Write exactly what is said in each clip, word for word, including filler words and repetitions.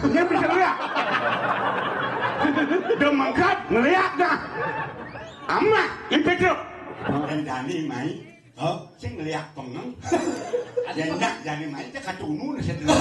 Dia bisa ngeliat. Dia mangkat, ngeliat dah. Amat, itu tu. Dan jani mai, oh, sing ngeliat pengeng. Dia nak jani mai, dia katunu nasi dulu.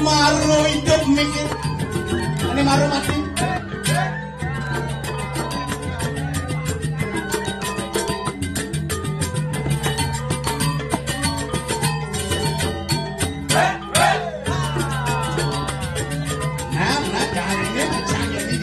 Maro hidup mikir. Ini maro mati. Nah, nah, jangan ini, jangan ini.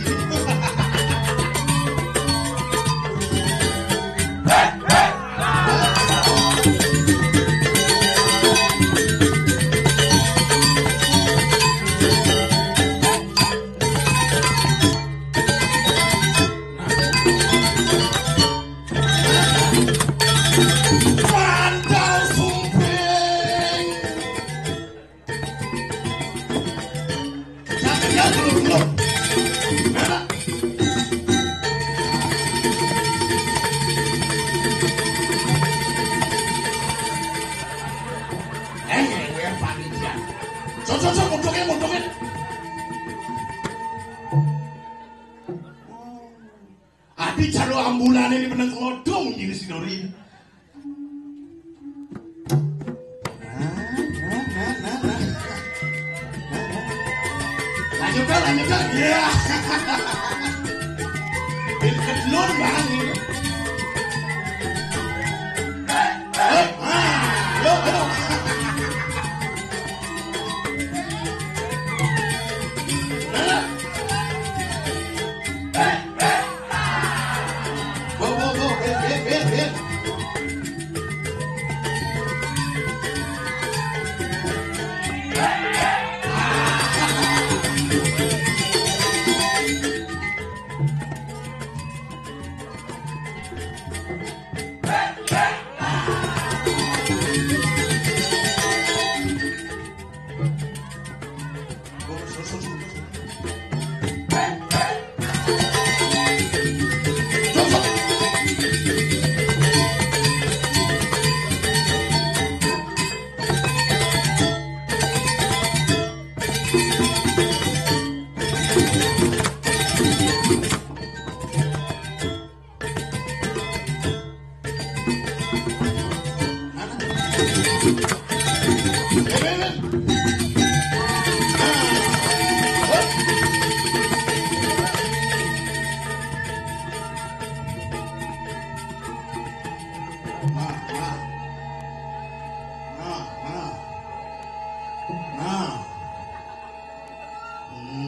Pantau sumping. Jangan, jangan, belum, belum. Eh, eh, eh, panitia. Sok, sok, sok, mundurin, mundurin. Ati calo ambulane ni beneng kodong ini si Dori. Lanjut, Kak, lanjut, Kak. Iya. Ini kedulur, Bang, ini. Eh, ah, ayo, ayo.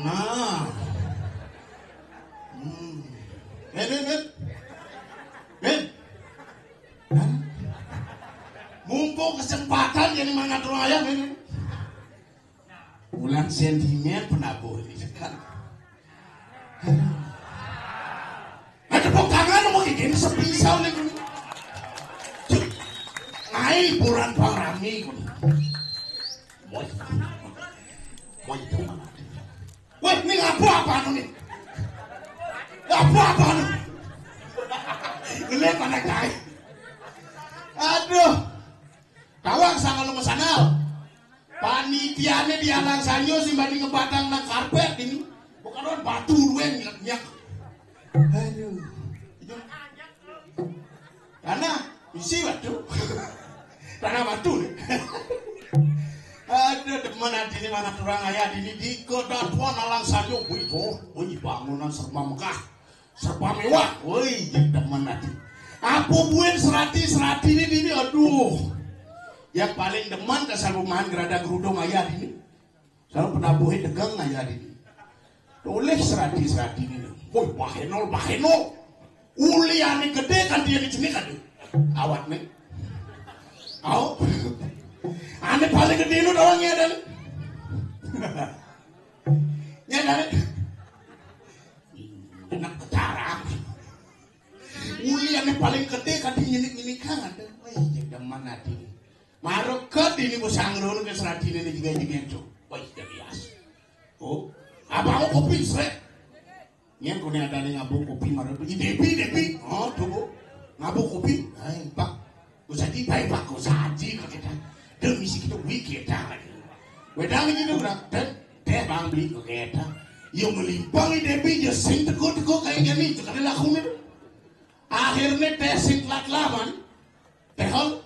Nah. Hmm. Eh, Ben, Ben. Ben. Mumpung kesempatan jadi mana tuh ayam ini. Ulang sentimen penabuh ini kan. Nah, tepuk tangan mau gini sepisau nih. Cuk. Ngai hiburan pang rame kuwi. Woi. Woi, itu mana? Weh, ini apa apa anu nih? Apa apa anu? Ini mana kai? Aduh. Tawang sangal lu sana. Panitiane di Alang Sanyo sing bani ngebatang nang karpet ini. Bukan orang batu ruwen nyak. Aduh. Itu. Tanah isi batu. Tanah batu. Aduh, demen ati ini mana kurang ayah ini di kedatuan Alang Sanyo. Wih, oh, wih, bangunan serba megah. Serba mewah. Woi, demen ati. Apa buin serati, serati ini, ini, aduh. Yang paling demen ke sarumahan gerada gerudung ayah ini. Kalau penabuhe dagang ayah ini. Tulis seradi-seradi ini. Woi, bahenol, bahenol. Uliane gedé kanti yang jenik ada. Awak nih. Au. Ane paling gedé nu doang ya, Dan. Ya, Dan. Enak cara. Uliane paling gedé kanti nyenik-nyenik kan ada. Woi, jadi mana tadi? Maruk ke dini bos anggur ke seradi ini juga jadi itu. Woi, jadi as. Oh, abang kopi srek. Nyén koné adané ngabuk kopi marep. Ih, Débi, Débi. Oh, tuh, Bu. Ngabuk kopi. Hai, Pak. Ku saji, baik, Pak. Ku saji, kok kita. Demi si kita wiki kita lagi. Wedang gitu, Bro. Dan téh Bang beli kok kita. Yo melimpang Débi, yo sing teko-teko kayak gini. Itu kan lakunya. Akhirnya téh sing telat lawan. Téh hol.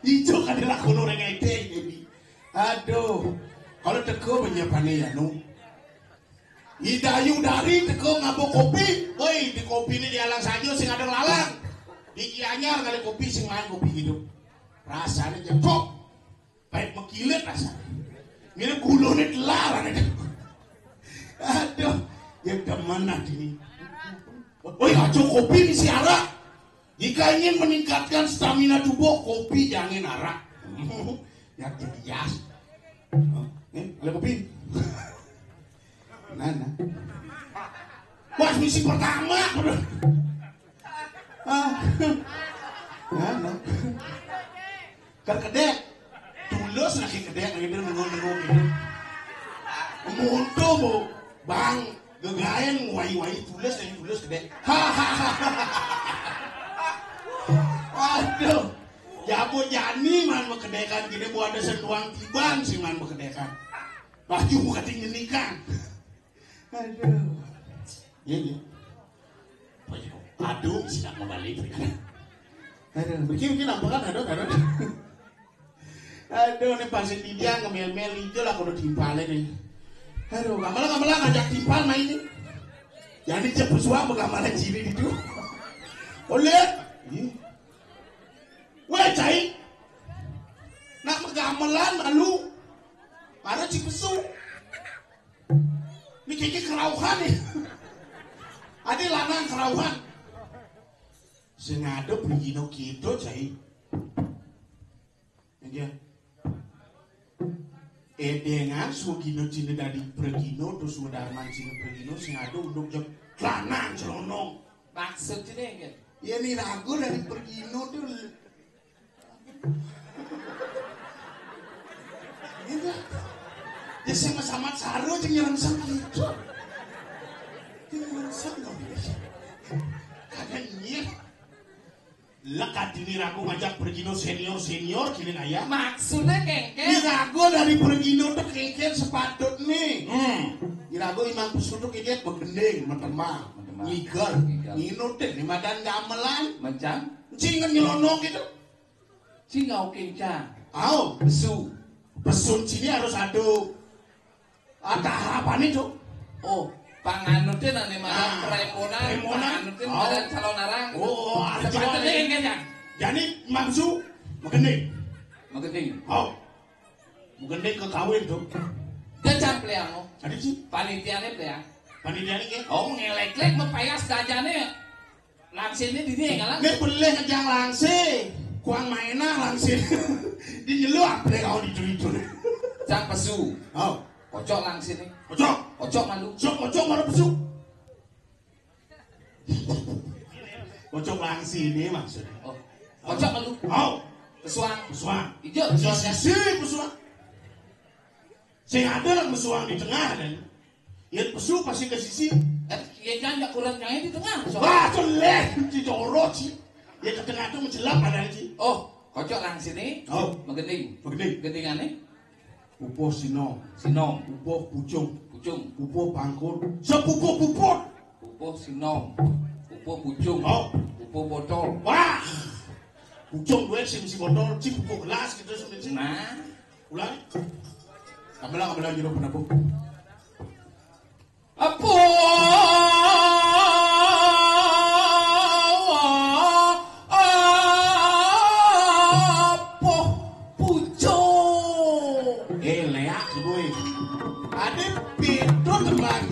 Ijo kan lakunya orang itu, Débi. Aduh. Kalau teko banyak pané ya, nu. Ida Ayu Dari teko ngabuk kopi. Woi, di kopi ini dialang saja sing ada lalang. Di Gianyar kali kopi sing main kopi gitu. Rasanya jepok. Pahit mekilet rasanya. Ini gulone telar ada. Aduh, ya demen lah ini. Woi, aja kopi ini si arak. Jika ingin meningkatkan stamina tubuh, kopi jangan arak. Ya, jadi jas. Nih, ada kopi. Nah, nah. Wah, misi pertama. Ah. Nah, nah. Kerkedek. Tulus lagi kedek, lagi dia nengok-nengok gitu. Monto, Bu. Bang, gegaen wai-wai tulus lagi tulus kedek. Hahaha. Waduh. Jago jani man mekedekan gini, Bu, ada senduang tiban sih man mekedekan. Baju bukan tinggi nikah. Aduh. Iya, iya. Aduh, sidak mau balik. Aduh, mungkin, mungkin apa kan, aduh, aduh. Aduh, ini pasti dia ngemel-mel itu lah kalau timpalnya nih. Aduh, gamelan, gamelan ngajak timpal main ini. Jadi cepet suang gamelan ciri itu. Oleh. Weh, cai. Nak gamelan malu. Mana Cipesu? Ini kayaknya kerauhan nih. Ada lanang kerauhan. Sing ada pergino kita, cai. Iya. Eh, dengan sugino cina dari pergino, terus sudah mancing pergino, sing ada untuk jok lanang celonong. Maksudnya, kan? Ya, ini ragu dari pergino tuh. Gitu. Ya, sama-sama saru aja nyerang sama itu. Nyerang sama. Kagak nyir. Lekat ini ragu ngajak pergino senior-senior, kini naya. Maksudnya kengken? Ini ragu dari pergino tuh kengken sepatut nih. Hmm. Ini ragu imang pesutuk ini begending, metemah, nyiger, nginut deh, ini madan gamelan. Mencang? Cingan nyelonong gitu. Sing ngau kencang. Au, pesu. Pesun sini harus ada. Ada harapan itu. Oh, panganutnya nanti malam perempunan, perempunan. Panganutnya malam calon arang. Oh, ada juga. Sepatutnya yang kencang. Jadi, maksud, megending. Megending. Oh, megending ke kawin tuh. Dia can peliang, oh. Ada sih. Panitianya peliang. Panitianya ke? Oh, ngelek-lek, mepayas dajane. Langsine dini ya, Lang? Nek beleh kejang langse. Kuang maena langse. Di nyelu apa kau di turi-turi? Cang pesu. Oh. Kocok langsine. Kocok. Kocok malu. Sok kocok malu pesu. Kocok langsine maksudnya. Oh. Kocok malu. Oh. Pesuang. Pesuang. Ijo pesuang. Sisi pesuang. Sing ada lah pesuang di tengah kan. Ya pesu pasti ke sisi. Eh, ya jangan nggak kurang jangan di tengah. Wah, jelek, dicorot sih. Ya ke tengah tuh menjelap ada sih. Oh, kocok lang sini. Oh. Megending. Megending. Gendingannya? Pupuh sinom. Sinom. Pupuh pucung. Pucung. Pupuh pangkul. Sepupuh pupuh. Pupuh sinom. Pupuh pucung. Oh. Pupuh botol. Wah. Pucung duit sih mesti botol, cip pupuh gelas gitu sih. Nah. Ulang. Kamelang, kamelang jero penabuh. Apo? Apo? Pucuk. Eh, leak, boy. Ada pintu tembang.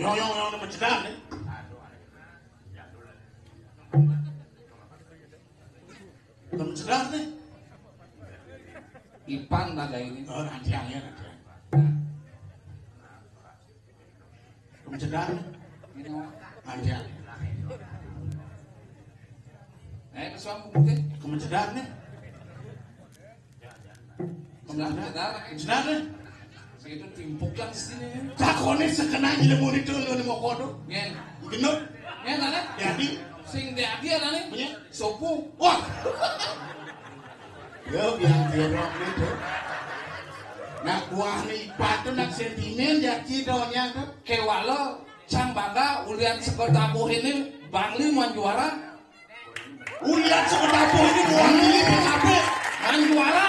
Yo, yo, yo, nama cedak ni. Nama cedak ni. Ipan ada ini. Oh, nanti ya, nanti. Nama cedak ni. Ini, Wak. Nanti ya. Eh, kesuam putih. Nama cedak ni. Benar, benar. Benar, eh? Segitu timpuk yang sini. Takone sekenang ilmu itu lu nemu kodo. Ngen. Genut. Ngen, ada? Jadi. Sing dia dia ada nih. Punya? Sopu. Wah. Yo, biang jerok itu. Nak buah ni ipatu nak sentimen ya kidonya tu. Kewalo, cang bangga, ulian seperti tabuh ini, Bangli mau juara. Ulian sekedapuh ini mewakili P K B. Kan juara.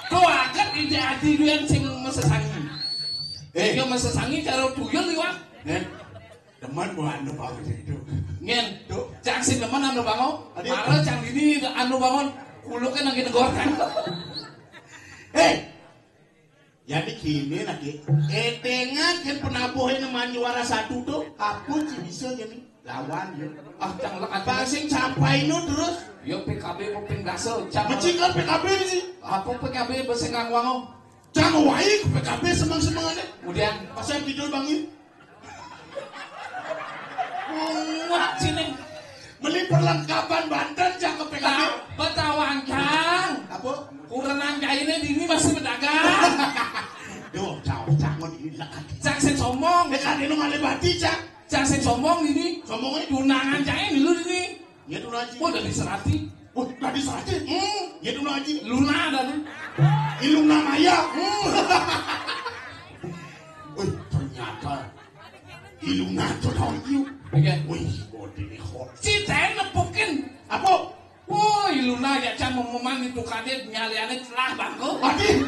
Tuh aget ide adi duyan sing mesesangi. Eh. Dia mesesangi cara tuyul liwat. Ngen. Demen gua anu bagus itu. Ngen. Tuh. Cang sing demen anu bangun. Adi. Mara cang dini anu bangun. Kuluknya lagi negor kan. Eh. Jadi kini lagi, eh, tengah kan penabuh ini main juara satu tuh, apa sih bisa gini lawan ya? Ah, cang lekat. Paling sampai nu terus. Yo P K B mau pindah so, cang. Mecik kan P K B sih. Apa P K B besengang wango? Cang wae P K B semang-semang aja. Kemudian pasal kidul bangin. Muat sini. Beli perlengkapan Banten cang ke P K B. Nah, betawancang. Apa? Kurenan kainnya dini masih berdagang. Duh, cau, cau, mau dilihat. Cang sing sombong. Eh, kan ini ngalih bati, cang. Cang sing sombong dini. Sombongnya? Tunangan cang ini dulu dini. Ya, dulu aja. Wah, udah diserati. Wah, udah diserati? Hmm. Ya, dulu aja. Luna ada nih. Iluna Maya. Hmm. Wih, ternyata Iluna tuh tahu you. Iya. Wih, bodi nih hot. Cita nepukin. Apa? Woi, Luna ya cang mememan itu kadet nyaliannya telah bangku. Adi.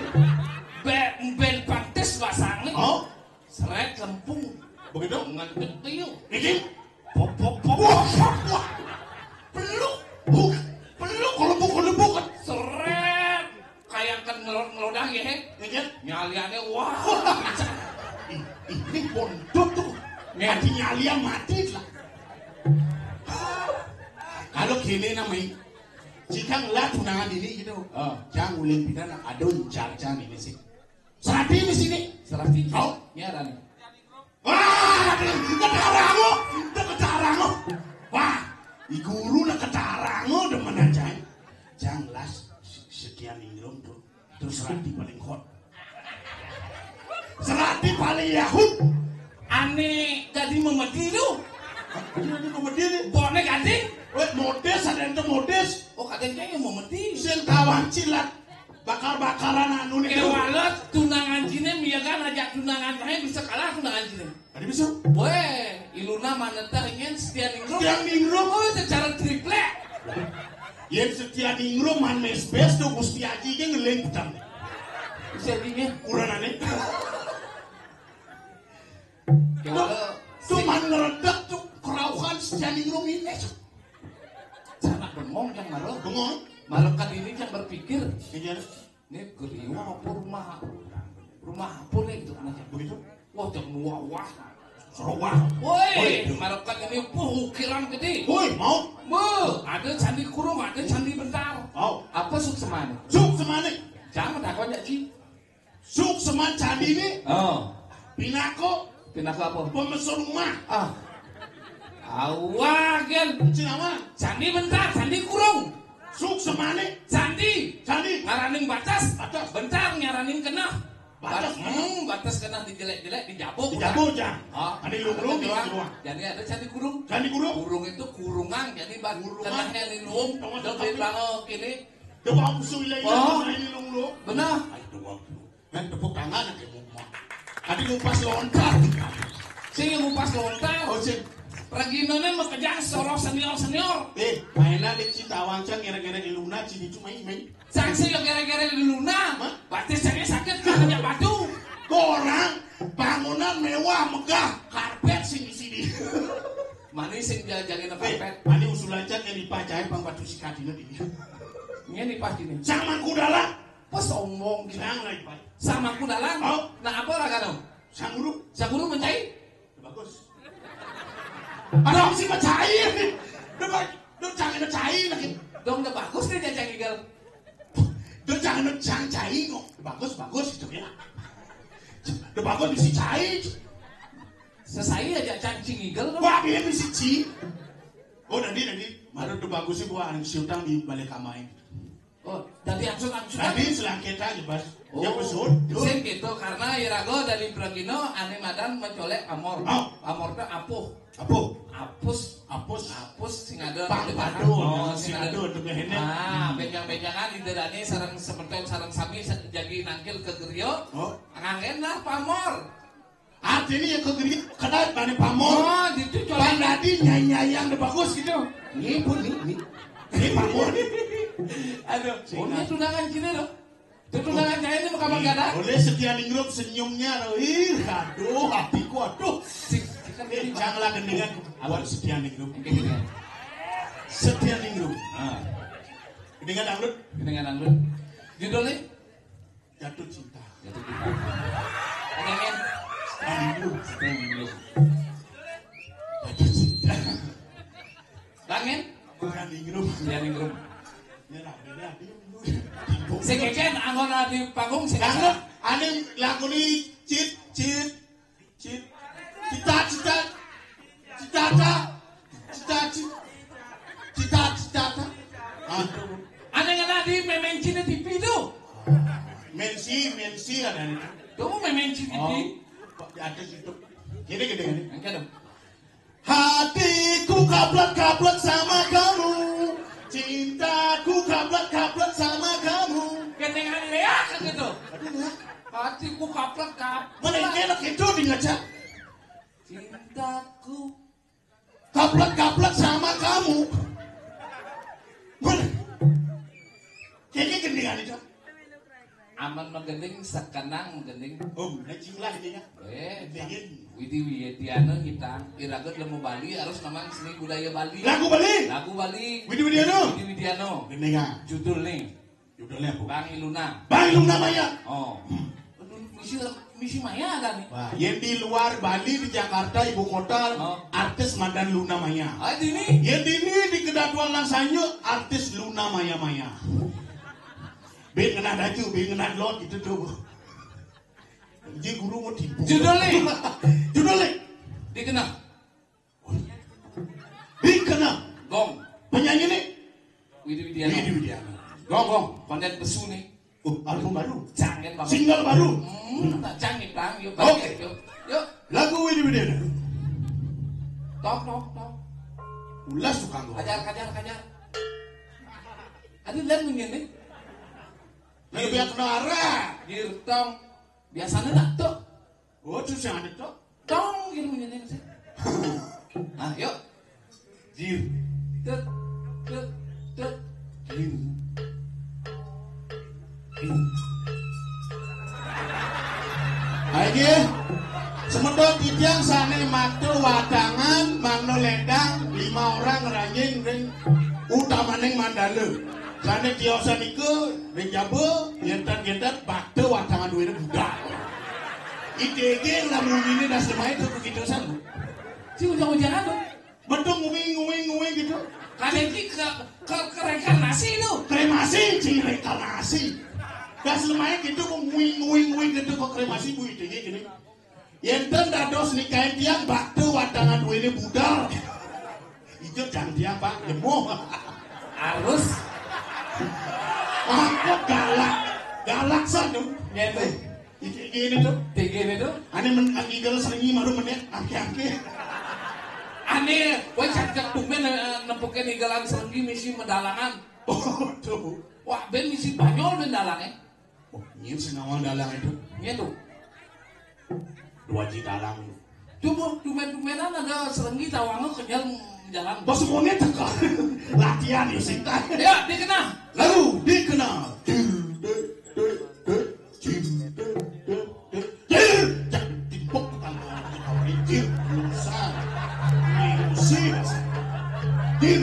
Be, ben pantes basangnya. Oh? Seret lempung. Begitu? Ngantek dia. Niki? Pop, pop, pop. Wah, wah, wah. Peluk. Huh. Peluk, kelebuk, kelebuk. Seret. Kayak kan ngelod-, ngelodang ya, he? Iya. Nyaliannya, wah. Ih, ih, ini pondok tuh. Ngen. Mati nyalian mati lah. Kalau gini namanya, jika ngelah tunangan ini gitu, oh, jangan ulin pidana, ada incar-incar ini sih. Serati di sini. Serati. Oh. Nyaran. Wah, ketarang lo, ketarang lo. Wah, di guru na ketarang lo demen aja. Jang las, sekian ingrum tuh. Terus Serati paling hot. Serati paling yahut. Ane jadi memedi tu. Hah? Jadi memedi ni. Bonek anjing. Weh, modis, ada yang tu modis. Oh, katanya yang memedi. Sing kawan cilat. Bakar-bakaran anu ni tu. Kewala tunangan cine, miagan aja tunangan saya bisa kalah tunangan cine. Tadi bisa? Weh, Iluna manetah ingin setia ningrum. Setia ningrum. Oh, secara triplek. Yen setia ningrum man mesbes tu Gusti Aji ke ngeling petang. Bisa dingin. Kurang aneh. Kewala tu man ngeredak tu kerauhan setia ningrum ini. Sana bengong yang malu. Bengong. Malaikat ini yang berpikir. Iya. Ini geriwa apa rumah? Rumah apa ni gitu kan? Begitu? Wah, cang muah wah. Seruah. Woi, woi, malaikat ini puh ukiran gede. Woi, mau? Wah, ada candi kurung, ada candi bentar. Mau. Apa suksemane? Suksemane. Jangan takut ya, Ci. Sukseman candi ini. Oh. Pinako. Pinako apa? Pemesun rumah. Ah. Awah, gen. Cina mah. Candi bentar, candi kurung. Suksemane. Candi. Candi. Ngaraning batas. Batas. Bentar ngaraning kenah. Batas. Bat-, hmm, batas kenah dijelek-jelek, dijabuk. Dijabuk, udah. Jang. Ah, ada lurung, ada doang. Jadi ada candi kurung. Candi kurung. Kurung itu kurungan, jadi bat-, kurungan. Kenahnya di luung. Tengah lebih tengah. Bangun kini. Dewa musuh ilai-ilai. Oh. Ini lu, lu. Benar. Ayo, dewa. Main tepuk tangan aja, mau. Tadi ngupas lontar. Sing ngupas lontar. Oh, sing. Praginane makejang soroh senior-senior. Eh, mainan di Citawang, cang, gara-gara di Luna, Cini cuma main. Sang sing gara-gara di Luna. Hah? Batis cangnya sakit, kan, banyak batu. Orang bangunan mewah, megah, karpet sing di sini. Mana sing dia jagain karpet? Eh, mana usulan cang yang dipacai pang batu sikat ini dia. Ini pas gini. Sama kudalan. Pas sombong gini. Sang lagi, Pak. Sama kudalan. Oh. Nah, apa lah kan? Sang guru. Sang guru mencai. Bagus. Ada apa sih mencai? Udah, ba- udah jangan mencai lagi. Dong, udah bagus nih, jangan ngigel. Udah jangan mencai kok. Bagus, bagus itu ya. Udah bagus bisa cai. Sesai aja cang cingigel dong. Wah, dia bisa ci. Oh, nanti, nanti. Mana udah bagus sih buat anak siutang di balik kamar. Oh, tadi angsur-angsur. Tadi selangketa aja, Bas. Oh, ya, besul. Sing gitu, karena irago dari Pragino, ane madan mencolek pamor. Oh. Pamor teh apuh. Apuh. Apus. Apus. Apus, sing ada. Pang padu, oh, sing ada untuk ngehenek. Ah, benjang-benjangan, ide dani, sarang semeton, sarang sami, sa- jadi nangkil ke gerio. Oh. Ngangen lah pamor. Artinya ya ke gerio, kenal mana pamor. Oh, gitu, colek. Pan tadi nyai-nyai yang udah bagus gitu. Ini pun, ini, ini. Ini pamor. Aduh, sing oh, ini ada. Tunangan sini loh. Itu tunangan saya ini mau kapan gadang? Oleh Setia Ningrum senyumnya, loh. Ih, aduh, hatiku, aduh. Sing, kita Eh, janganlah gendingan buat Setia Ningrum. Oke, gitu ya. Setia Ningrum. Ah. Gendingan dangdut. Gendingan dangdut. Judulnya? Jatuh cinta. Jatuh cinta. Oke, men. Setia Ningrum. Setia Ningrum. Jatuh cinta. Langen? Setia Ningrum. Setia Ningrum. Ya, nah, ini, ini. Sing keken, anggona di panggung, sing Dangdut, ane lagu ni cit, cit, cit, cita, cita, cita, cita, cita, cita, cita, cita. Ah. Ane ngena di memenci di T V tu. Mensi, mensi ada ni. Tu memenci T V. Oh, ada situ. Gini, gini, gini. Angkat dong. Hatiku kaplek-kaplek sama kamu. Cintaku kaplek-kaplek sama kamu. Ketengan leak gitu. Aduh, leak. Hatiku kaplek-kaplek. Mana yang enak itu di ngaca? Cintaku kaplek-kaplek sama kamu. Mana? Kayaknya gendingan itu. Aman magending, sekenang magending. Om, nah, cing lah ini ya. Eh, Gendingin. Widi Widiana kita, iraga ilmu Bali harus namanya seni budaya Bali. Lagu Bali. Lagu Bali. Widi Widiana. Widi Widiana. Gendingan. Judul nih. Judulnya apa? Bang Iluna. Bang Iluna Maya. Oh. Aduh, misi, misi Maya ada nih. Wah, yang di luar Bali, di Jakarta, ibu kota, Oh. Artis madan Luna Maya. Ah, di ini. Yang di ini, di kedatuan Langsanya, artis Luna Maya Maya. Bin kena daju, bin kena lot gitu tuh. Jadi guru mau tipu. Judul nih. Judul nih. Dikenal. Dikenal. Gong. Penyanyi nih. Widi Widiana. Widi Widiana. Gong, gong. Konten besu nih. Oh, album baru. Jangan banget. Single baru. Hmm, tak jangan bang. Yuk, Oke. Yuk, yuk. Lagu Widi Widiana. Tok, tok, tok. Ulas tukang gua. Kajar, kajar, kajar. Aduh, lihat mungkin nih. Lalu biar kenara. Girtong. Biasanya tak tuh. Oh, terus yang ada tuh. Tong gitu bunyinya sih. Ah, yuk. Jir. Tut, tut, tut. Jir. Jir. Ayo, semeton titiang sane mata wadangan mano lendang lima orang ranjing ring utamaning mandala. Sane tiosan iku ring jaba, yentan-yentan bakta wadangan duwene budak. Idege lamun ini das lemai tu begitu san. Si ujang-ujangan tu. Betul nguing, nguing, nguing gitu. Kadang ki ke, ke, ke reinkarnasi tu. Kremasi, cing reinkarnasi. Das lemai gitu nguing, nguing, nguing gitu ke kremasi bu idege gini. Yentan dados nikahin tiang bakta wadangan duwene budal. Itu jang tiang, Pak, jemuh. Harus. Aku galak. Galak san tu. Ngene. Iki gini tu. Tinggi ni tu. Ane men ngigel serengi maru menit angke-angke. Ane, wah cak-cak tumben eh, nempukin igelan serengi misi medalangan. Oh, tuh. Wah, bén misi Banyol bén dalangé. Oh, nyén sing ngawal dalang itu. Nyén tuh. Dua Ji Dalang. Tuh, Bu, tumben-tumbenan ada serenggi tawangé kenyal jalan. Bos Mone teka. Latihan yo sing tah. Ya, dikenal. Lalu dikenal. Dil, dil, dil, dil, jil, dil, dil, dil. Jil, jak timpuk tangan kita, jil, lusa. Emosi, Mas. Jil,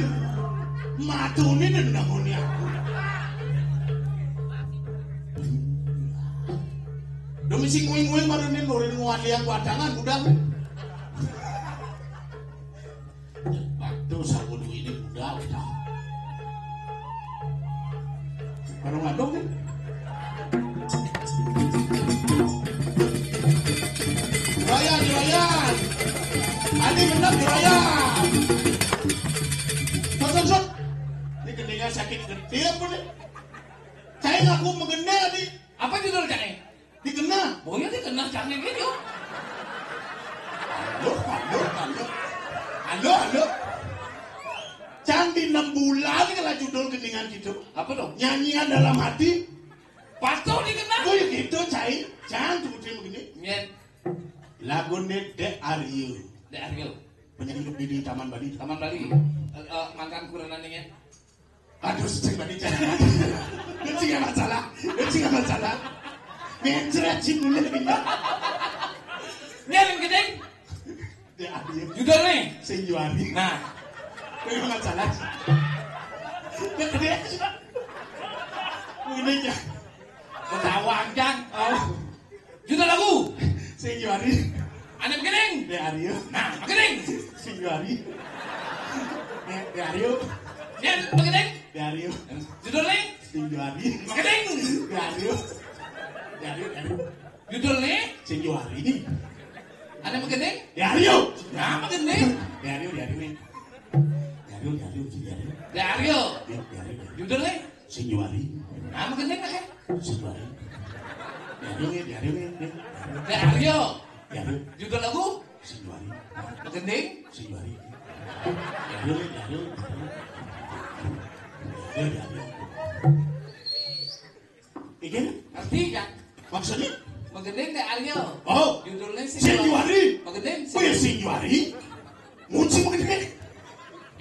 matune nang nangoni aku. Demi sing nguing-nguing marane nurin ngwaliang wadangan udah. Waktu sawudu ini udah, udah. Baru ngaduk nih. Jurayan, Jurayan. Adi bener, Jurayan. Sok, sok, sok. Ini gendingan sakit gede apa nih? Saya ngaku mengenal nih. Apa judul cangé? Dikenal. Oh ya dikenal cangé gini yo. Halo, halo, halo. Halo, halo. Cang di enam bulan kalau judul gendingan gitu. Apa dong? Nyanyian dalam hati. Patuh dikenal. Oh ya gitu, cai. Cang tuh begini. Nyén. Lagune Dek Aryo. Dek Aryo. Penyanyi di, di Taman Bali. Taman Bali. Eh, eh, mantan kurenan nih ya. Aduh, sing tadi jangan. Itu sih nggak masalah. Itu sih nggak masalah. Mencret sih dulu nih. Ini yang gedé. Ya, iya. Judul nih. Sing juari. Nah. Itu nggak masalah. Itu gede. Ini ya. Ketahuan, Jang. Oh. Judul lagu. Sing juari. Ané begening. Dek Aryo. Nah, begening. Sing juari. Dek, Dek Aryo. Nyén begening. Dek Aryo. Judulné. Sing juari. Begening. Dek Aryo. Dek Aryo, Dek Aryo. Judulné. Sing juari. Ané begening. Dek Aryo. Nah, begening. Dek Aryo, Dek Aryo. Dek Aryo, Dek Aryo, Dek Aryo. Dek Aryo. Dek Aryo. Judulné. Sing juari. Nah, begening aja. Sing juari. Dek Aryo, Dek Aryo, Dek Aryo. Dek Aryo. Dek Aryo. Judul lagu? Sing juari. Begening. Sing juari. Dek Aryo, Dek Aryo. Dek Aryo, Dek Aryo. Iki? Ngerti, Kak? Maksudnya? Begening Dek Aryo. Oh. Judulnya Sing Sing juari. Juari. Begening. Oh ya, sing juari. Muji begening.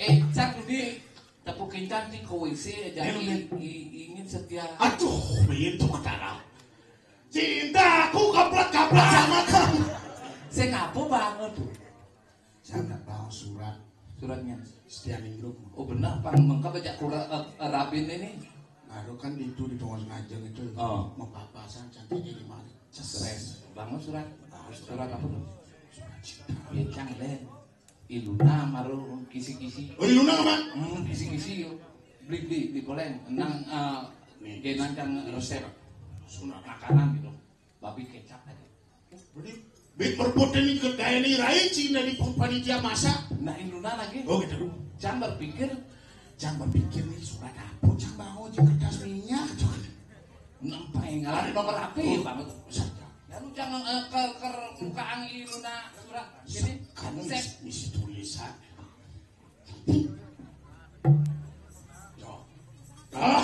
Eh, Cak, ini tepukin cantik ke W C aja. Ayo, i, Min. I, ingin setia. Aduh, Min, tuh ketara. Cintaku kaplat-kaplat sama kamu. Sing apa banget tuh? Saya nggak tahu surat. Suratnya. Setianingrum. Oh, benar, Pak. Mengka baca kura, eh, eh, Rabin ini. Baru kan itu di Tongos Ngajeng itu. Oh. Mau papasan cantiknya di mana? Stres. Bangun surat. Tahu surat. Surat apa tuh? Surat cinta. Ya, Cang, deh. Iluna maru kisi-kisi. Oh, iluna, Mak? Hmm, kisi-kisi yo. Beli, beli, beli boleh. Nang, eh, Nih. Dia nang Cang resep. Surat makanan gitu. Babi kecap aja. Beli, beli perpot ini ke daya ini rai Cina di panitia masak. Nah, iluna lagi. Oh, gitu. Cang berpikir, Cang berpikir nih surat apa? Cang bangun di kertas minyak. Nampai ngalari nomor H P. Oh. Banget. Lalu jangan, eh, ke, ke mukaan iluna surat. Sini. Kamu Sep. Misi, misi tulisan. Yo. Ah.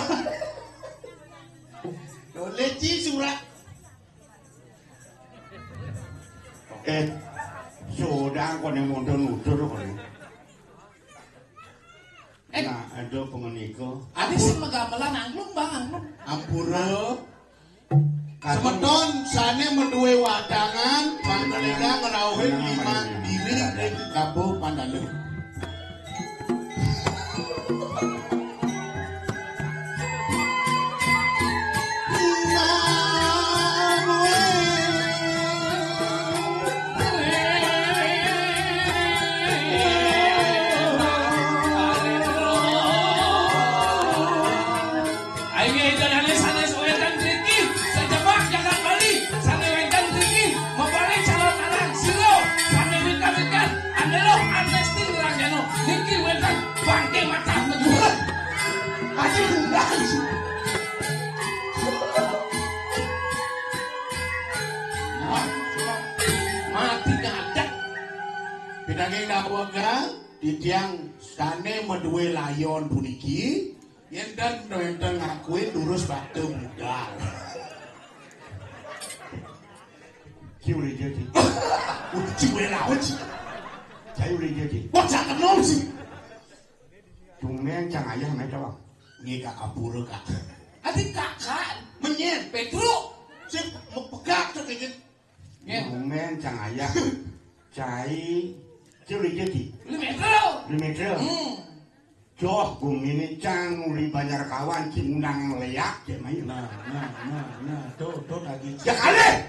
Tulis ci surat. Eh, sudah koné mundur-mundur koné. Eh. Nah, aduh pengenika. Adi sing megamelan angklung, Bang, angklung. Ampura. Semeton sané madué wadangan, mangkené ngrauhin lima diri ing Kabupaten. Ayo, jangan sanes wétan mriki, sejebak jagat Bali, sané wétan mriki, mabalik calon anak sira, sané wétan-wétan, andelo amnesti ngrajana, niki wétan bangké macan Madura. Aji bulan. Mati ngadak. Pinanggih kawegang, titiang sané madué layon puniki, Yén dan, yén dan ngakuin durus bakti budal. Ci uli ja, Ci. Uci wé laut, Ci. Cai uli ja, Ci. Bocah kenal, Ci. Tumben cang ayah mé tawang. Nggih, Kak, kapura, Kak. Adi Kakak, menyén, Pétruk. Sing mepegak tuh, kayaknya. Nggih. Tumben cang ayah. Cai, Ci uli ja, Ci. Uli Métruk. Uli Métruk. Hmm. Joh, guminé cang uli Banjar Kawan, Ci ngundang léak, cék mai. Nah, nah, nah, nah, tuh, tuh lagi. Ya kalih.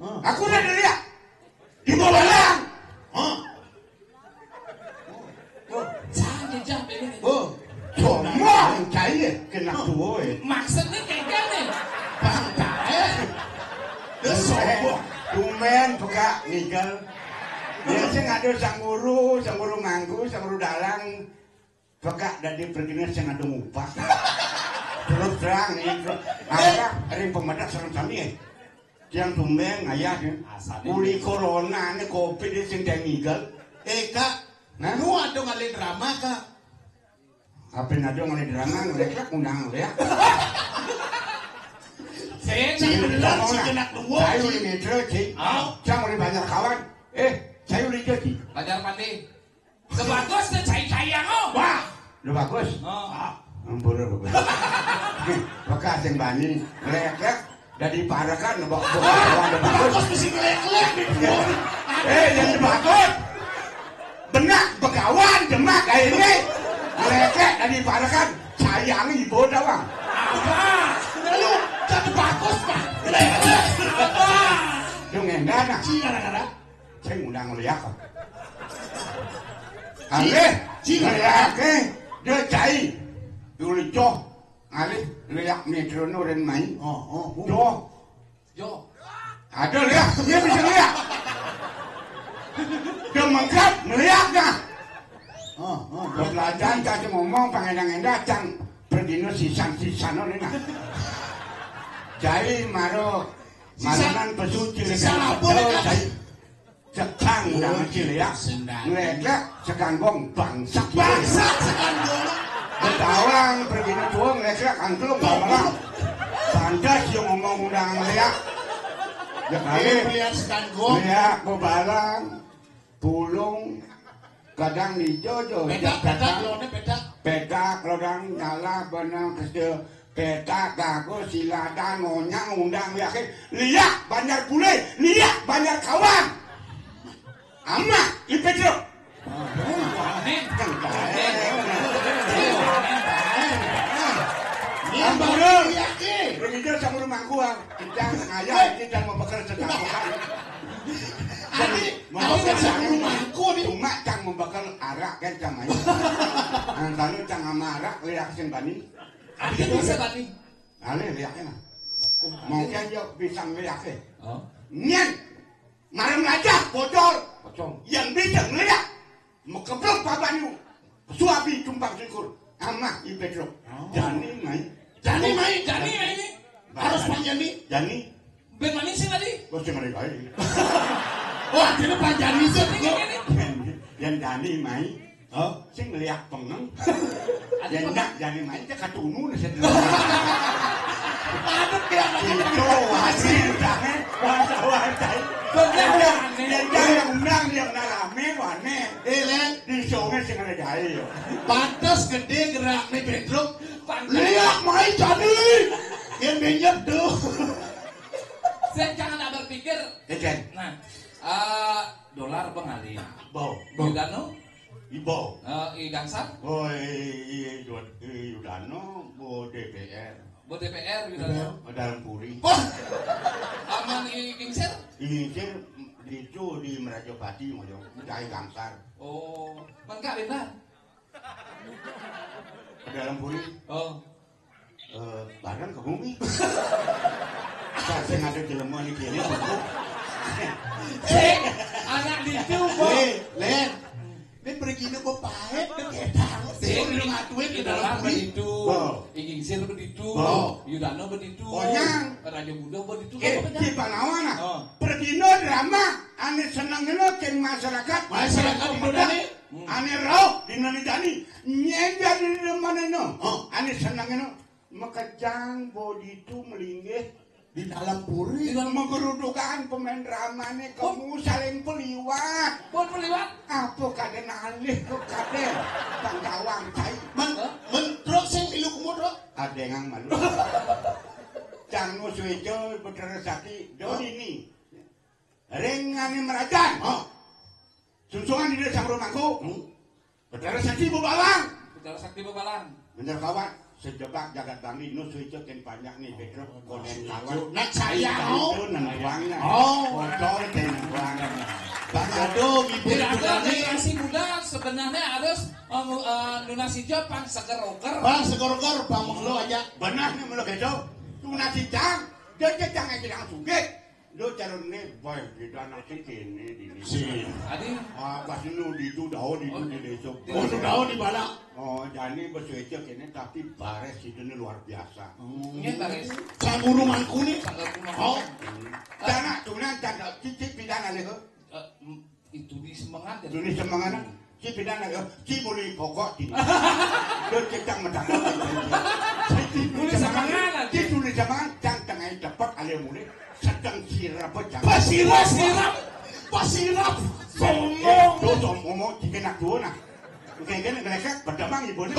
Hah? Aku udah léak. Di bawah lang. Hah? Oh, cang jejak ini. Oh, sombong cai ya, kena tuh, eh. Maksudnya kayak gini. Bang, cai. Dia sombong. Tumben, pegak, ngigel. Dia sing ada sang guru, sang guru mangku, sang guru dalang. Pegak dadi perginé sing ada ngupah. Terus terang nih, terus. Ada ring pemedak sareng sami, eh. Tiang tumben ngayah, eh. Asané uli corona né covid sing dadi ngigel. Eh, Kak, nah, nu ada ngalih drama, Kak? Apa ada ngalih drama, ngeleklek undang léak. Sing Ci, bener, Ci, kena dua, cai Ci. Uli Métruk, Ci. Oh. Cang uli Banjar Kawan. Eh, cai uli ja, Ci. Banjar Pandi. Udah bagus tuh, cai-caian, oh. Wah, udah bagus. Oh. Ah, ampun, udah bagus. Bekas yang bani, ngeleklek, dadi parekan, nebak, nebak, udah bagus. Bagus mesti ngeleklek, nih. Eh, yang bagus. Benak, begawan, demak, kayak ini. Ngeleklek, dadi parekan, sayang ibu doang. Apa? Lu, jadi bagus, Pak. Ngeleklek, apa? Lu ngendan, ah. Ci, gara-gara. Sing ngundang léak. Kalih, Ci, léak, eh. Dia cai. Dulu joh. Ngalih léak Métruk nu rin mai. Oh, oh, oh. Joh. Joh. Ada léak, dia bisa léak. Dia mengkap, ngeliak dah. Oh, oh, dia belajar, kasih ngomong, pangendang-endang, cang. Pergino sisan-sisan, oh, ini nah. Cai, maro, sisan, maranan pesu, Ci, sisan apa, Kak? Cai. Cekang, oh, undang Ci léak. Sendang. Ngeleklek, cekang gong, bangsat. Bangsat, cekang gong. Betawang, pergi tuang, ngeleklek, angklung, babalang. Pantas yang ngomong undang léak. Ya kali. Eh, lihat cekang gong. Léak, bebalang. Pulung. Kadang di jojo. Pedak, pedak, lone pedak. Pedak, lodang, nyala, benang, kecil. Petak, gago, siladan, ngonyang, undang, yakin, liak, Banjar Pule, liak, Banjar Kawan. Amak, ipit lu. Aneh. Kan bae. Ampun, lu. Yakin. Begitu sama rumah gua. Kita ngayah, kita mau bekerja sama. Adi, mau bekerja sama. Cuma cang mau bekerja arak kan sama. Nah, kalau cang sama arak, liak sing bani. Adi bisa tadi. Alé liaké nah. Mungkin yo bisa ngeliaké. Oh. Nyén. Marang aja bocor. Bocor. Yang bisa ngeliak. Mekeblek pabanyu. Suabi tumpang syukur. Amah ibe truk. Oh. Jani mai. Jani mai, jani mai ini. Harus panjani. Jani. Ben manis sih tadi. Bos cuma dari kali. Wah, jadi panjani sih. Ini, ini. Yang Jani mai. Oh, sing ngeliak pengeng. Ada ya pengeng. Ndak, jangan main, cek katunu nih, saya dulu. Aduh, kelihatan. Itu wasit, jangan. Wajah-wajah. Bener, ya, aneh. Ya, yang undang, yang rame, wane. Eh, Len. Di shownya sing ada gaya, yo. Pantes gedé gerak nih, Pedro. Pantes. Lihat, main jadi. Yang minyak tuh. Saya jangan berpikir. Ya, Jen. Nah, eh, dolar pengalih. Bau. Bau. Yudano? Ibo. Eh, I Gangsar? Oh, i, i, Yud-, i Yudano, bo D P R. Bo D P R, Yudano. D P R. Dalam Puri. Wah! Aman I Gingsir? I Gingsir, itu di Merajapati, ngoyo. Udah I Gangsar. Oh, mengkak, Benda? Dalam Puri. Oh. Eh, bareng ke bumi. Sing ada jelema ning kene, Bu. Eh, anak ditu, Bu. Eh, Len. Ini pergi ini, Bu, pahit, ke gedang. Sing lu ngatuin di dalam bumi. Beditu. Bo. Inging Sir beditu. Bo. Yudano beditu. Onyang. Raja Muda beditu. Eh, di Panawan, ah. Oh. Pergi no drama, ane seneng no, keng masyarakat. Masyarakat Indonesia. Ané rauh dina né jani, nyénjar di demanana. Hah? Ané senengna makejang bodi tu melinggih di dalam puri. Di dalam menggerudukan pemain dramané kemu saling peliwat. Pun peliwat? Apa kadén alih kok kadén? Bang Dawang cai. Men, men, truk sing milu kemu, truk? Adéngang malu. Cang nu suéca Betara Sakti, do dini. Ring ané merajan. Hah? Sungsungan di desa Rumangku. Hmm? Betara Sakti Bebalang. Betara Sakti Bebalang. Bener kawan, sejebak jagat Bangli, nu suéca kén panjak né, Pétruk, konen kawan. Nak saya, oh. Itu nentuangnya. Oh. Bocor kén nentuang. Bang Ado, ngibur. Tidak ada generasi muda sebenarnya harus, eh, eh, nunas hijau, pang seger-oger. Pang seger-oger, pang mengelo aja. Benar né melo kéto. Tunas hijau, dia cecang aja langsung, gitu. Lu calon né, boy, beda anak sing kéné dini. Sing. Adi. Ah, pas nu ditu dao ditu di desa. Oh, nu dao di bala. Oh, jani besuéca kéné, tapi barés itu né luar biasa. Hmm. Iya, barés. Sang guru mangku né. Sang guru mangku. Oh. Tanah tunan tanda cicip pidana lé, kok. Eh, m-, itu di semengan. Itu di semengan. Ci pindah nak, ci buli pokok ci. Dia cecang mendadak. Ci buli semangat, ci buli semangat, cang tengah cepet alih mulih, sedang sirap aja. Pasirap, pasirap, pasirap. Sombong. Itu sombong, ci kena dua nah. Kayak gini ngelekek, berdamang ibu ni.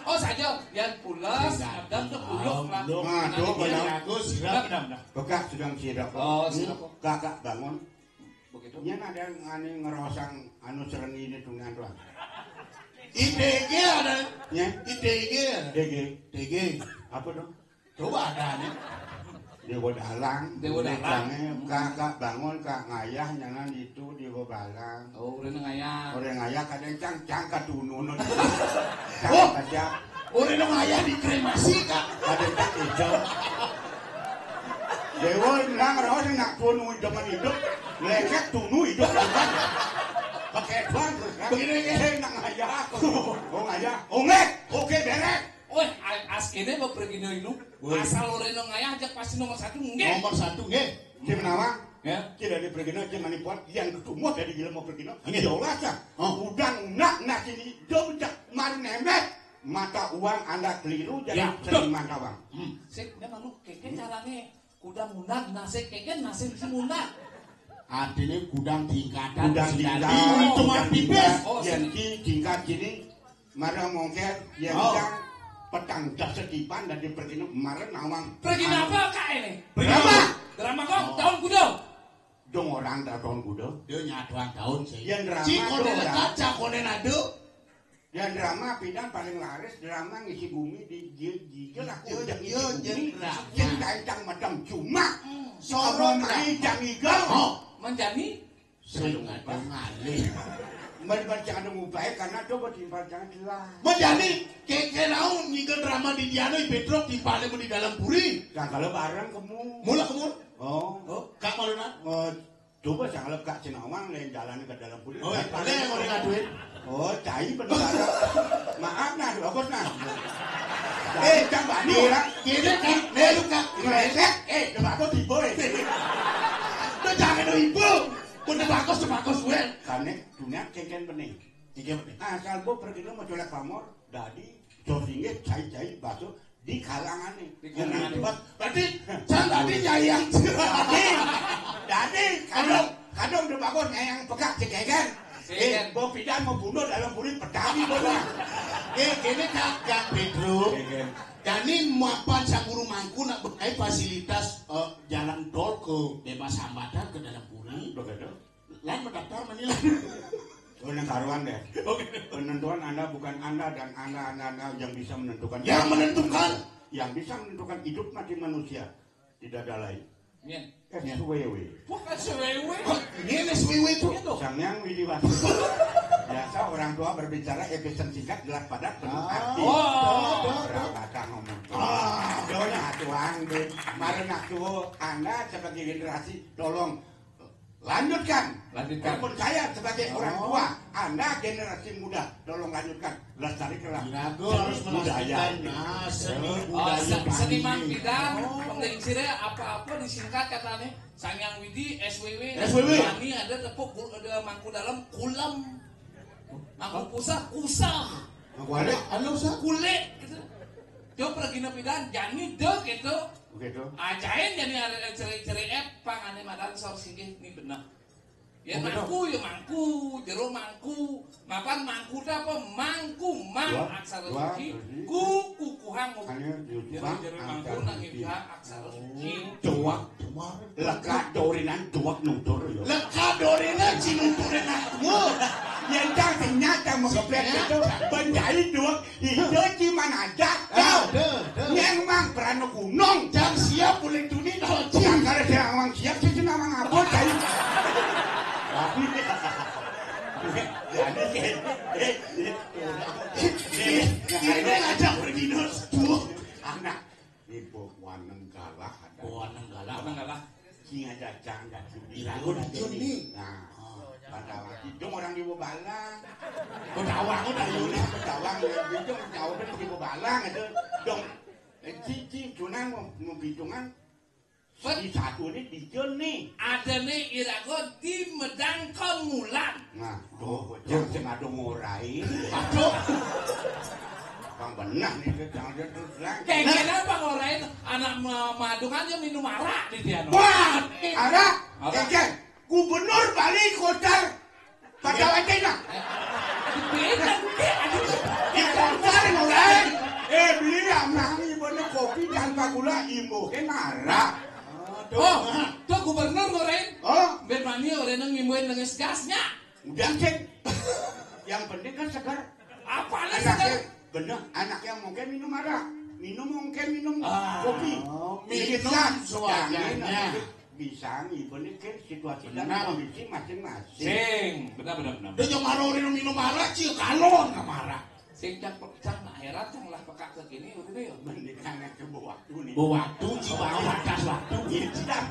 Oh, saja, yang pulas, ada ke buluk lah. Nah, tuh, benar. Aku sirap, benar, benar. Bekak sedang sirap. Oh, sirap. Kakak bangun. Begitu. Nyén ada anu ngerosang anu serengi ini tuh ngantuan. I T G ada. Ya? I T G ada. T G. T G. Apa dong? Coba ada nih. Dewa Dalang. Dewa Dalang. Kakak bangun, kak ngayah nyanan itu Dewa Balang. Oh, udah ngayah. Udah ngayah, kadang cang, cang katunu. Cang. Oh, kaca. Udah dong ngayah dikremasi, kak. Kadang cang hijau. Dewa nang raos nak tunu jaman hidup, lecet tunu hidup. Pakai doang terus kan. Begini, ya. Saya nak ngayah. Oh, ngayah. Ongek. Oke, beres. Wah, a-, askéné mau pergi no inu. Woi. Asal orang no ngayah aja pasti nomor satu, nggih. Nomor satu, nggih. Tim nama? Ya. Tidak ada pergi no, tim manipuan yang ketemu dari gila mau pergi no. Nggih. Ya Allah, sah. Oh. Udang nak, nak sini, jom cak, mari nembet. Mata uang Anda keliru, jadi ya, betul. Seniman tawang. Hmm. Sik, memang lu kéké caranya kudang unat, nasik kéké nasik si unat. Artinya kudang tingkatan. Kudang tingkatan. Hitungan pipis. Oh, yang di tingkat sini, marang mongker, yang petang das setipan dari pergi no, marang nawang. Pergi apa, Kak, ini? Drama. Drama kok, tahun kuda. Dong orang dah tahun kuda. Dia nyatuan tahun sih. Yang drama. Cik, konen ada, cak konen ada. Dan drama pidan paling laris, drama ngisi bumi di jil, jil aku jil, jil, ngisi bumi. Jil drama. Cing dancang madam cuma. Hmm. Sorot main jang igal. Oh. Menjani? Sering ada ngalih. Menjani jangan mubai karena coba timpal jangan jelas. Menjani, kéké naon ngigal drama di diana, Petruk timpalé di dalam puri. Nah, kalau bareng kemu. Mula kemu. Oh. Oh, kak maluna. Oh, coba sangalep Kak Cinawang lain jalan ke dalam kulit. Oh, paling yang udah ngaduin. Oh, cai bener. Maaf nah, bagus nah. Eh, cang bani orang. Gini, Kak. Eh, lu, Kak. Ngeresek. Eh, debat aku tiba, eh. Lu jangan lu ibu. Udah bagus, udah bagus, gue. Karena dunia kengken bening. Iya, bening. Asal bu pergi lu mau colek pamor, dadi, so singgih, cai-cai, baso, di kalangan nih. Di kalangan. Berarti, can tadi nyayang. Dadi, dadi, kadang, kadang udah bagus nyayang pegak si Keken. Eh, mau pindah, mau bunuh dalam kulit pedang, bodoh. Eh, gini, Kak, Kak Pedro. Keken. Dani mapan sang guru mangku nak berkait fasilitas, eh, jalan tol ke bebas hambatan ke dalam puri. Begitu. Lan mendaftar menilai. Oh, ini karuan deh. Oke. Penentuan Anda bukan Anda dan Anda, Anda, Anda yang bisa menentukan. Yang menentukan. Yang bisa menentukan hidup mati manusia. Tidak ada lain. Mien. S W W. Bukan S W W. Oh, ini S W W itu. Itu. Sang Hyang Widi Wasa. Biasa orang tua berbicara efisien singkat, jelas padat, penuh arti. Oh, betul, betul. Orang Batak ngomong. Ah. Doanya tuang, deh. Kemarin aku, Anda sebagai generasi, tolong lanjutkan. Lanjutkan. Walaupun saya sebagai orang tua, Anda generasi muda, tolong lanjutkan. Lestarikanlah seni budaya. Nah, seni budaya Bali. Seniman bidang, penting sih deh, apa-apa disingkat katanya. Sang Hyang Widi, S W W, S W W. Bani ada tepuk, ada mangku dalam, kulam. Aku pusah, kusah. Aku ada. Anu sah? Kulik gitu. Coba lagi napidan, jani deh gitu. Oke tuh. Ajain jani ada ceri-ceri ep pang ane madan sor singkih ni bener. Ya mangku, ya mangku, jero mangku. Mapan mangku ta apa? Mangku, mang aksara suci. Ku, kukuhang, jero, jero mangku nang ibha aksara suci. Cuak. Leka dorinan cuak nutur ya. Leka dorinan cinuturin aku. Yang cang sing nyata menggeblek itu. Benjai cuak. Ida ci manajak. Nyeng mang prana gunung. Jang siap ulih tuni to. Jang kare jang mang siap sih cuma mang apa cai. Ini aja pergi tuh. Anak. Ibu waneng galah ada. Waneng galah. Waneng galah. Sing aja janggat. Irago dijun ni. Nah, pada lagi dong orang di bebalang. Bedawang udah yuli. Bedawang ya gitu, bedawang di bebalang itu. Dong, cici junang mau bitungan. Di satu ini dijun ni. Ada ni irago di medang kemulan. Nah, tuh, bocah sing ado ngorai. Aduh. Bang benah ni, jangan dia terus lang. Kayak kenapa ngorai? Anak ma-, madungan dia minum arak di dia. Wah, arak. Arak. Kayak gubernur Bali kocar pada wajahnya. Beda, beda, aduh. Di kocar ngorai. Eh, beli yang nang ibu kopi tanpa gula, imbuhin arak. Oh, tuh gubernur ngorai. Oh. Ben mani orang nang ngimbuhin dengan segasnya. Udah, Cek. Yang penting kan segar. Apa nih segar? Bener, anak yang mungkin minum arak. Minum mungkin minum kopi. Minum suaranya. Bisa ngibun kan situasi dan kondisi masing-masing. Sing, benar, benar, benar. Dia jangan marah orang minum arak, sih kalau nggak marah. Sing cang pe-, cang nak heran, cang lah peka ke kini, udah deh. Mending anak ke waktu nih. Bawa waktu, ci bawa batas waktu. Iya, ci dah.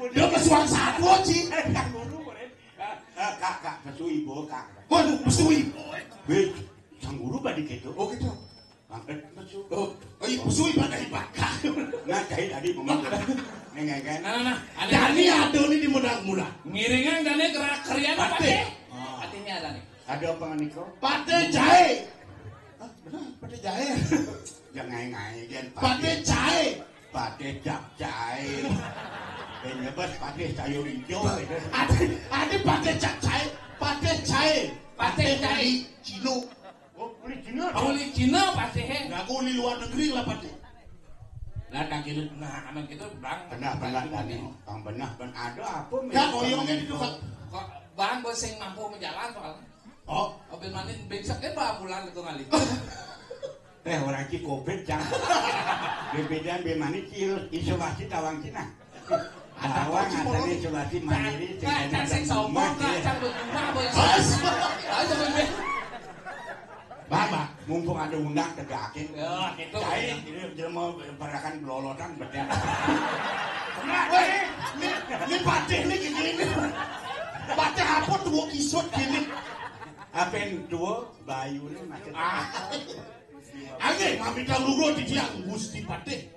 Dia pesuang satu, ci. Eh, Kak Guru, boleh. Eh, eh, Kak, Kak, pesu ibu, Kak. Waduh, pesu ibu. Wih, sang guru badi gitu. Oh, gitu. Mangkat pesu. Oh, oh, iya, pesu ibu ada ibu, Kak. Nah, cai tadi ngomong. Nih, nggak kan? Nah, nah, nah. Ada Dani lagi. Ada nih di muda-muda. Ngiringan Dani gerak kerian apa, Pate? Teh? Oh. Artinya ada nih. Ada apa nih, kok? Pate jahe. Hah, benar, pate jahe. Jangan ngae-ngae, Gen. Pate jahe. Pate cap jahe. Ben nyebas pate sayur hijau. Ada, ada pate cap jahe. Pate jahe. Pate jahe. Pate kuli Cina. Oh, kuli Cina. Oh, kuli Cina pate, he. Nah, aku kuli luar negeri lah pate. Lah, tak gitu. Nah, anak gitu, Bang. Benar, benar, Dani. Bang, benar, benar. Ada apa, ya, koyongnya itu, Kak. Kok, Bang, gue sing mampu menjalan soalnya. Oh. Abis mandi, besok kan bawa pulang ke ngali. Eh, orang ci covid, Cang. Bebedan be mani, ci isolasi tawang Cina. Ada tawang, ada isolasi mandiri, Cang, sing sombong, Cang, Cang, berjumah, boy. Bos. Ayo, coba, Bang. Bang, Bang, mumpung ada undang, tegakin. Ya, gitu. Cai, ini jelema berakan belolotan, betul. Woi, ini, ini patih nih gini. Patih apa tuh kisut gini? Apa yang tua? Bayu ni macam. Ah. Angin, mamita luruh di dia, Gusti Patih.